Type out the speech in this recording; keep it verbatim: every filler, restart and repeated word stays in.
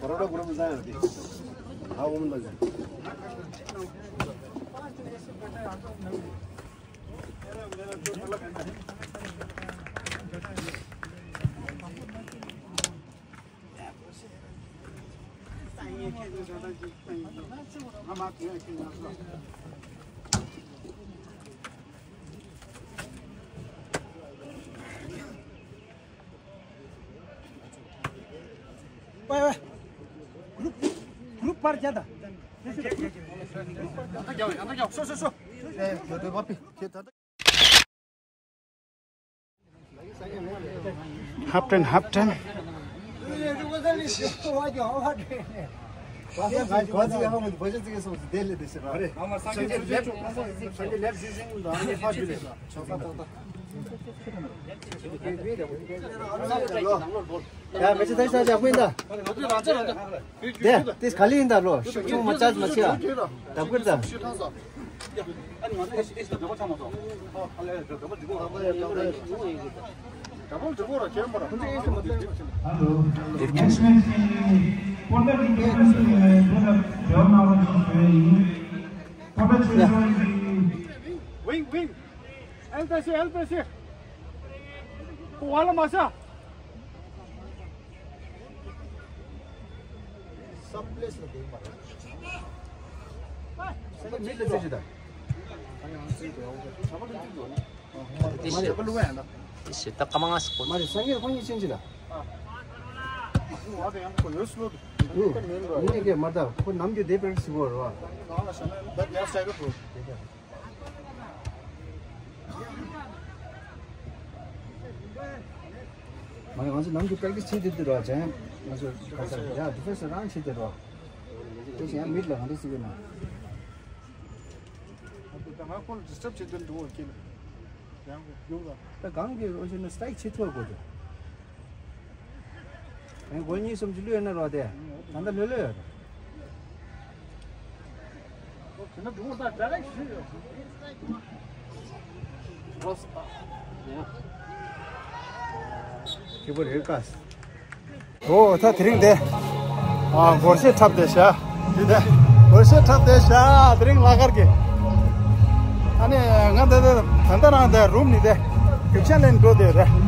Baroda group में जाए अभी। हाँ, वो में जाए। Half time, half time. ཡ། མེ་ཆ་ད་ཤ་ཇག་ཧུན་ད། དེ་དེ་ག་ལི་ཡིན་ད་ལོ། ཤུགས་ཆུང་མ་ཅག་མ་ཆེ་ཨ། ད་བཀུར་ད། Wing, wing. Help us, help us. Koala masa. Sub place la dei mara. Sub place la dei da. Tisi ta kamanga siko. Mari sangi ko ni chinji da. Wa de yang ko yos lo. Ni ke mata ko nam ju de per siko ro. མ་ཡང་ང་ཚོ་ནམ་རྒྱུན་པེག་ཊིས་བྱེད་དུས་དུས་ར་ཅན། ང་ཚོ་ག་ས་ཡ་ཌི་ཕེན་སི་རང་བྱེད་དུས་ར། དེ་བཞིན་ཡང་མིད་ལ་གང་འདྲ་ཟེར་གི་ན། ད་ང་ཁོང་ལ་ཌི་སི་ཊབ་བྱེད་དུས་འགྲོ་བ་ཀྱི་ཡང་རྒྱུག་ལ། ད་གང་གི་འོ་ཤེ་ན་སི་ཊ་རའིཀ་བྱེད་ཐུབ་དགོས་དུས། ཨེ་མགོ་གཉིས་གསུམ་ཅིག་བླུགས་ཡོད་ན་རོགས་དེ། ད་ལྟ་ལྷོད་ལྷོད་ཡོད་རེད། ཁྱི་པོ་རེད་ཀ། ཨོ་ད་དེ་རིང་དེ། ཨ་སྒོར་གཞས་འཁྲབ་བསྡད་ཤག་དེ་དེ། སྒོར་གཞས་འཁྲབ་བསྡད་ཤག་དེ་རིང་ལྷག་དཀར་གྱི། ཨ་ནི་ང་ད་ད་ད་ད་རང་དེ་རུམ་ནི་དེ། གུས་ཕྱག་ལེན་འགྲོ་དེ་རེད།